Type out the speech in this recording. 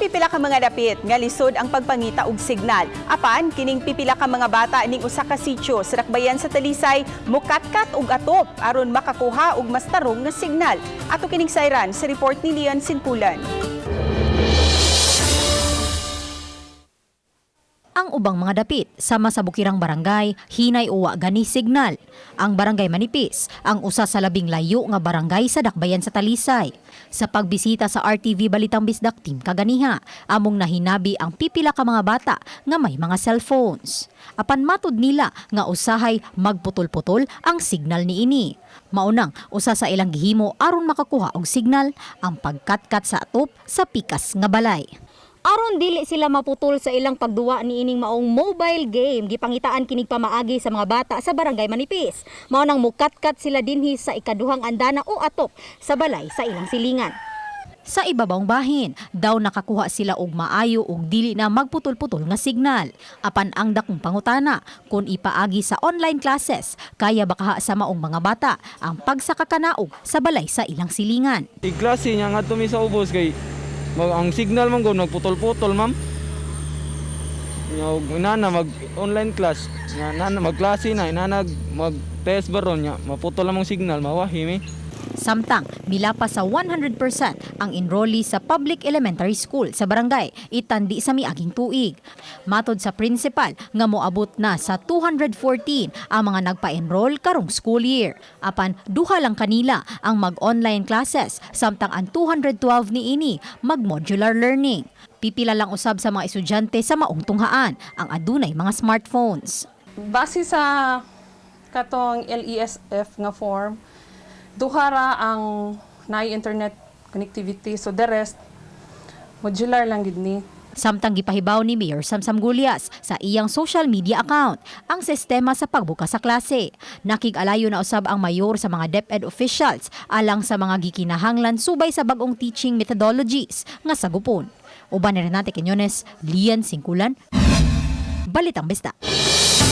pipila ka mga dapit nga lisod ang pagpangita og signal. Apan kining pipila ka mga bata ning usa ka sitio sa Dakbayan sa Talisay mukatkat og atop aron makakuha og mas tarong nga signal. Ato kining sayran sa report ni Lian Sinkulan. Ang ubang mga dapit, sama sa Bukirang Barangay, hinay uwa gani signal. Ang Barangay Manipis, ang usa sa labing layo nga barangay sa Dakbayan sa Talisay. Sa pagbisita sa RTV Balitang Bisdak team kaganiha, among nahinabi ang pipila ka mga bata nga may mga cellphones. Apan matud nila nga usahay magputol-putol ang signal niini. Maunang usa sa ilang gihimo aron makakuha og signal ang pagkatkat sa atop sa pikas nga balay. Aron dili sila maputol sa ilang pagduwa niining maong mobile game, gipangitaan kinig pamaagi sa mga bata sa Barangay Manipis. Mao nang mukatkat sila dinhi sa ikaduhang andana o atop sa balay sa ilang silingan. Sa ibabang bahin, daw nakakuha sila og maayo og dili na magputol-putol nga signal. Apan ang dakong pangutana, kung ipaagi sa online classes, kaya ba kaha sa maong mga bata ang pagsakakanaog sa balay sa ilang silingan? Iklase niya nga mi sa ubos kay ang signal man gud nagputol-putol, ma'am. Nya og inana mag online class, nya nana magklase na inana mag test baron nya maputol among signal, mawahi mi. Samtang, milapa sa 100% ang enrollee sa public elementary school sa barangay, itandi sa miaging tuig. Matod sa principal nga moabot na sa 214 ang mga nagpa-enroll karong school year. Apan duha lang kanila ang mag-online classes, samtang ang 212 niini mag-modular learning. Pipila lang usab sa mga estudyante sa maong tunghaan ang adunay mga smartphones. Base sa katong LESF nga form, duha ra ang naay internet connectivity. So the rest, modular lang gid ni. Samtang gipahibaw ni Mayor Samsam Gullas sa iyang social media account ang sistema sa pagbuka sa klase. Nakig-alayo na usab ang mayor sa mga DepEd officials alang sa mga gikinahanglan subay sa bagong teaching methodologies nga sagupon. Uban ni Renate Quinones, Lian Singkulan, Balitang Bisdak.